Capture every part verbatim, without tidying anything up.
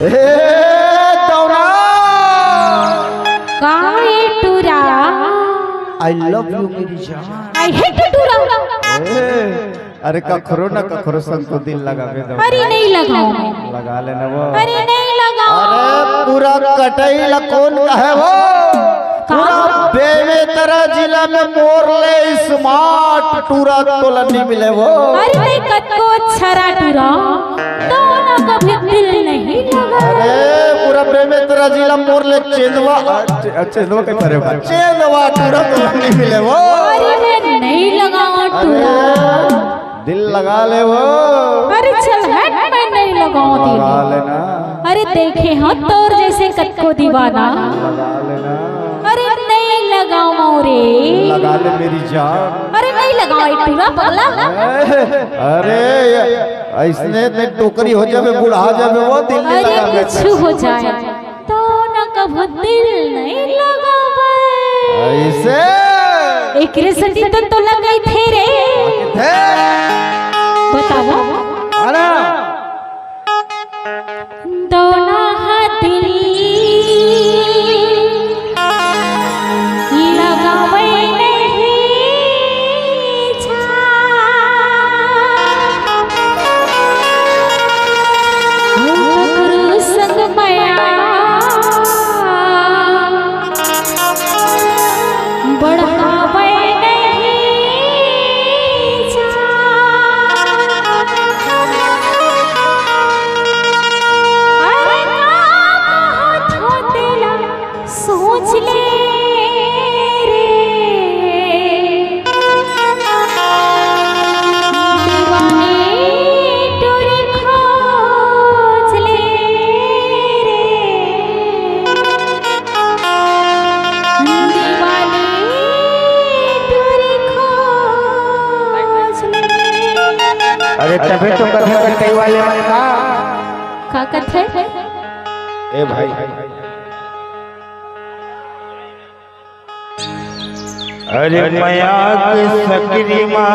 ए दौना, का ए टूरा? I love you मेरी जान। I hate you टूरा। ए, अरे कखरो ना कखरो संग तो दिल लगाबे दौना। अरे नहीं लगाओं मैं। लगा लेना वो। अरे नहीं लगाओं। अरे पूरा कटई ला कोन कहे वो? का? पूरा बेमेतरा जिला में मोर ले smart टूरा तोला नहीं मिले वो। अरे नहीं कतको अच्छा रा टूरा। तो ना कभी दिल नहीं लगा। अरे पूरा बेमेतरा जिला मोर ले चेंदवा, अ, चे-, अ, चेंदवा कहीं परे बा। चेंदवा टूरा तो नहीं मिले वो। अरे मैं नहीं लगाओं अरे टूरा। दिल लगा ले वो। अरे चल हट, मैं नहीं लगाओ दिल। लगा लेना। अरे देखे हो तोर जैसे कतको दीवाना। लगा लेना। अरे नहीं लगाओ रे। लगा ले मेरी जान। अरे नहीं लगाओ ए टूरा पगला। अरे ऐसने ते टोकरी हो जाबे, बुढ़ा जाबे, वो दिल नहीं अरे लगा कुछ हो जाए तो ना कभू दिल नहीं लगावे। ऐसे? एकरे सेती तो तोला कहिथे रे। थे? बताओ। अरे दौना हा दिल लगावे नहीं जा। ककरो संग मया बढ़ावे नहीं जा। अरे का कहत हो तेला सोच ले रे, दीवाने टोरी खोज ले रे, दीवाने टोरी खोज ले। अरे तबे तो कथे कटई वाले मन का। का कथे? ए भाई, अरे मया के सकरी मा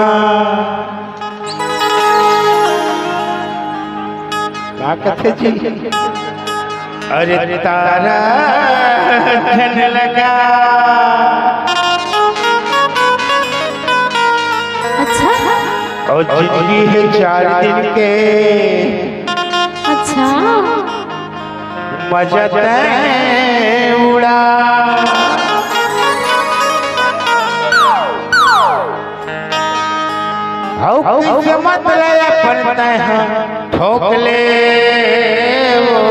का कथे जी? अरे तारा झन लगा। अच्छा। अउ जिंदगी हे चार दिन के। अच्छा। मजा तैं उड़ा। हौ किस्मत ले अपन तैं ह ठोक ले वो।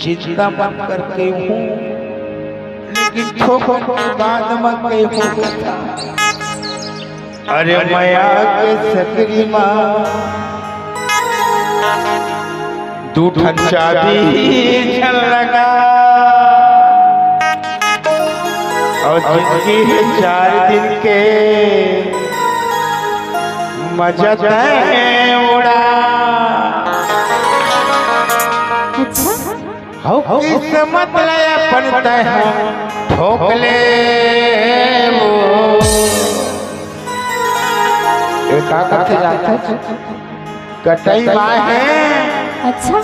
चिंता मत कर कहिहूं, लेकिन ठोकर के बाद म कहिहूं। अरे मया के सकरी मा दू ठन चाबी झन लगा, अउ जिंदगी हे चार दिन के, मजा तैं उड़ा। अच्छा। हौ किस्मत ले अपन तैं ह ठोक ले वो। ए का कथे जानत हस? कटई माय हे। अच्छा।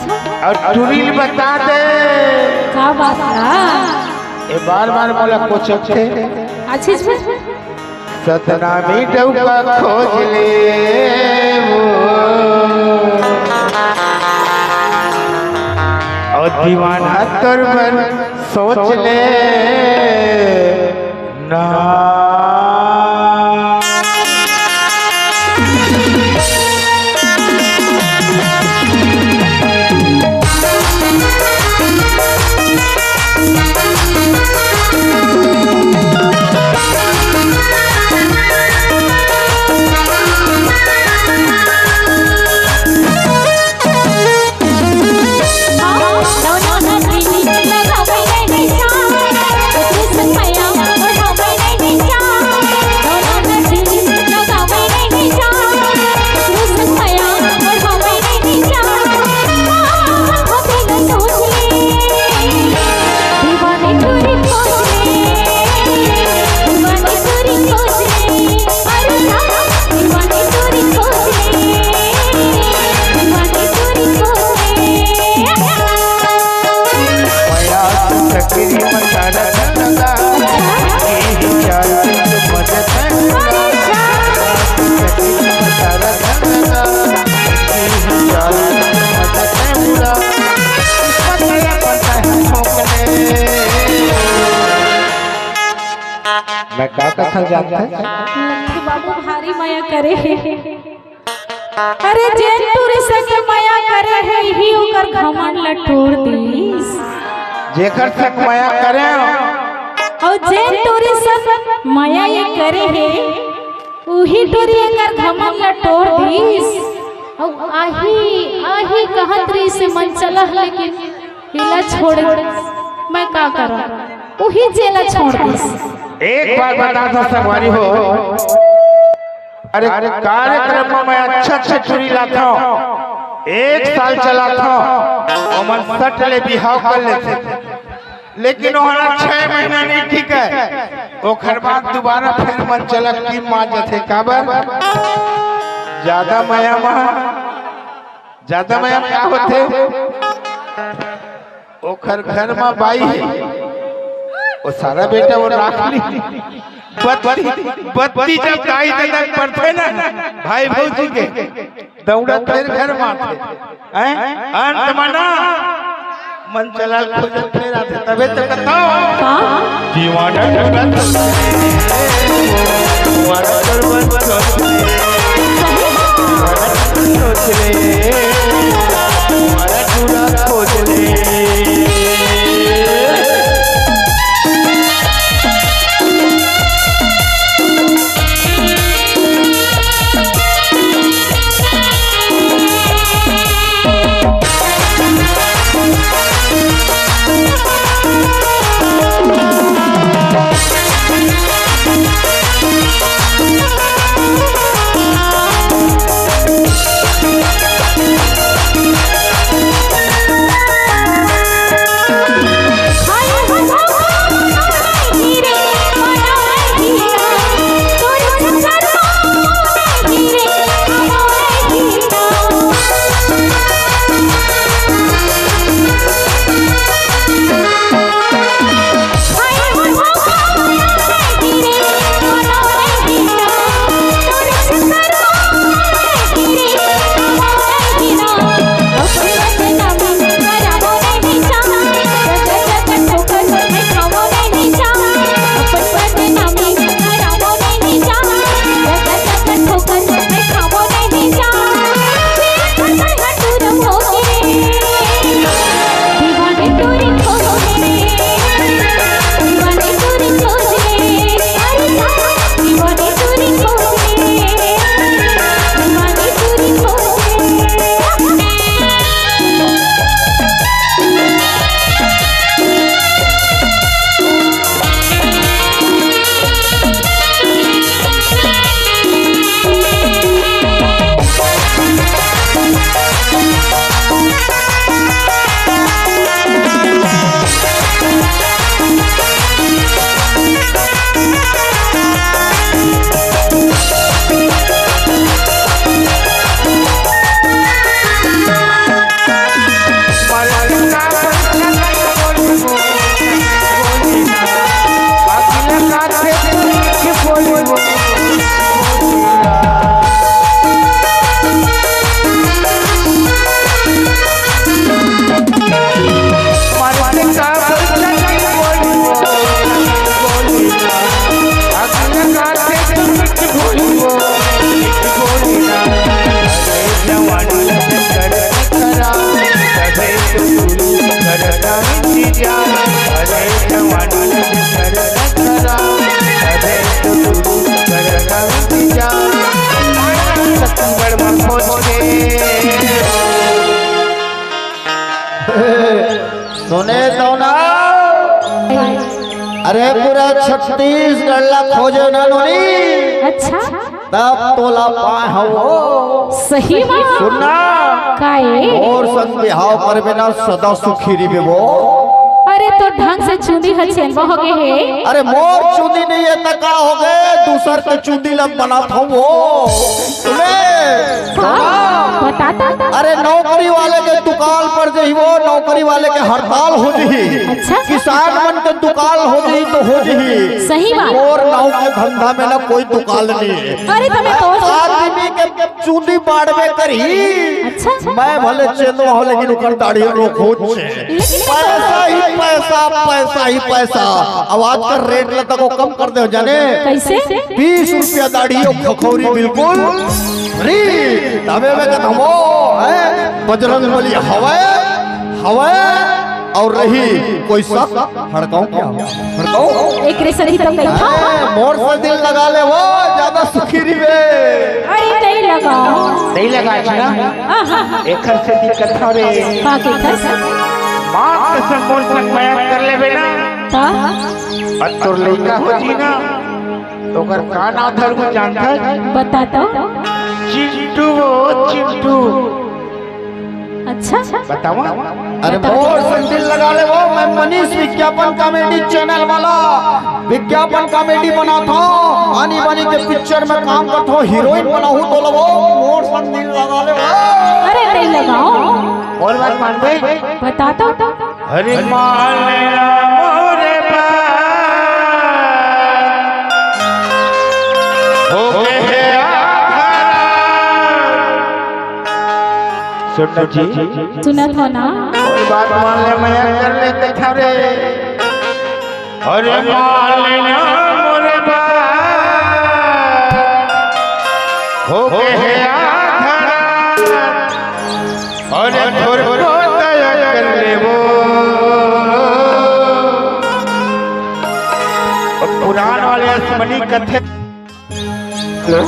अउ टूरी ल बता दे। का बात ना? ए बार बार मोला कोचथे। अच्छा, अच्छा। सतनामी डउका खोज ले वो, अउ दीवाना तोर बर सोच ले ना। रखल जात हे। लखी बाबू भारी मया करे हे। अरे जेन टूरी संग मया करे हे, इही ओकर घमंड ल टोर दिस। जेकर संग मया करे हो। अउ जेन टूरी संग मया ये करे हे, उही टूरी एकर घमंड ल टोर दिस। अउ आही, आही कहत रहिस हे मन चला, लेकिन एला छोड़, मैं का करंव? उही जेला छोड़ दिस। एक बात बता दो संगवारी हो, अरे कार्यक्रम में मैं अच्छा अच्छा टूरी लाथंव, एक साल चलाथंव, ओमन सट ले बिहाव कर लेथे, लेकिन ओहर छह महीना नहीं ठीक हे, ओखर बाद दोबारा फिर मन चला की मा जथे। काबर? ज्यादा मया मा, ज्यादा मया मा का होथे? ओखर घर मा बाई हे, ओ सारा बेटा वो राख ली। बत्ती, बत्ती जब दाई ददा के परथे ना, भाई भौजी के, दौड़त फिर घर मा आथे। हैं? अंत मा ना, मन चला खोजत फिर आथे, तभे तो कथंव। का? जीवाना ढंगत, जीवाना करबन करबन, जीवाना करबन करबन, जीवाना टूरा खोज ले। सुने तो ना, अरे पूरा छत्तीसगढ़ ला खोजे ना नोनी, अच्छा। तब तोला पाए हवो। सही मा? सुन ना। काए? मोर संग बिहाव करबे ना, सदा सुखी रहिबे वो। अरे तो ढंग से चुंदी ह छेनवा हो गे हे। अरे मोर चुंदी नहीं हे त का हो गे, दूसर के चुंदी ला बनात हवो। सुने। हाँ, बता तो। अरे नौकरी वाले के दुकाल पर जही वो, नौकरी वाले के हड़ताल हो जही। अच्छा। किसान मन के दुकाल हो जही तो हो जही। सही बात। मोर नाव के धंधा में ना कोई दुकाल नहीं हे। अरे तमे तो आदमी के चुंदी बाड़बे करही। अच्छा। मैं भले चेंदवा हो, लेकिन ओकर दाढ़ी रोखोच हे। लेकिन पैसा ही पैसा, पैसा ही पैसा। अब आज का रेट ला तको कम कर दे हो जाने। कैसे? बीस रुपया दाढ़ी अउ खखौरी बिल्कुल फ्री। तबे में कहत हवं, हैं? बजरंग बली हवय, हवय अउ रही। कोई शक? हड़काऊं क्या? हड़काऊं? एकरे सही तो कही था। ए, मोर से दिल लगा ले वो, ज्यादा सुखी रहिबे। अरे नहीं लगा। नहीं लगा अच्छा। आहा। एकर से दिक्कत हवे। का के था? माँ कसम मोर संग मया कर लेबे ना। का? अउ तोर लइका हो जी ना, तो ओकर का नाम धरबो जानत हस? बता तो। चिंटू वो, चिंटू। अच्छा। बतावा। अरे मोर से दिल लगा ले वो, मैं मनीष विज्ञापन कॉमेडी चैनल वाला विज्ञापन कॉमेडी बनात हूँ। आनी बानी के पिक्चर में काम करत हूँ, हीरोइन बनाहूँ तो लो वो, मोर से दिल लगा ले वो। अरे नहीं लगाओ। और बात मानबे? बता तो। अरे मान लेना मोरे बात, होके हे आधार। सुन जी। सुनत हो ना? मोर बात मान ले, मया कर ले देखा रे। अरे मान लेना मोरे बात, होके हे आधार। अरे थोरको दया कर ले वो। पुरान वाले आसमानी कथे। हेलो।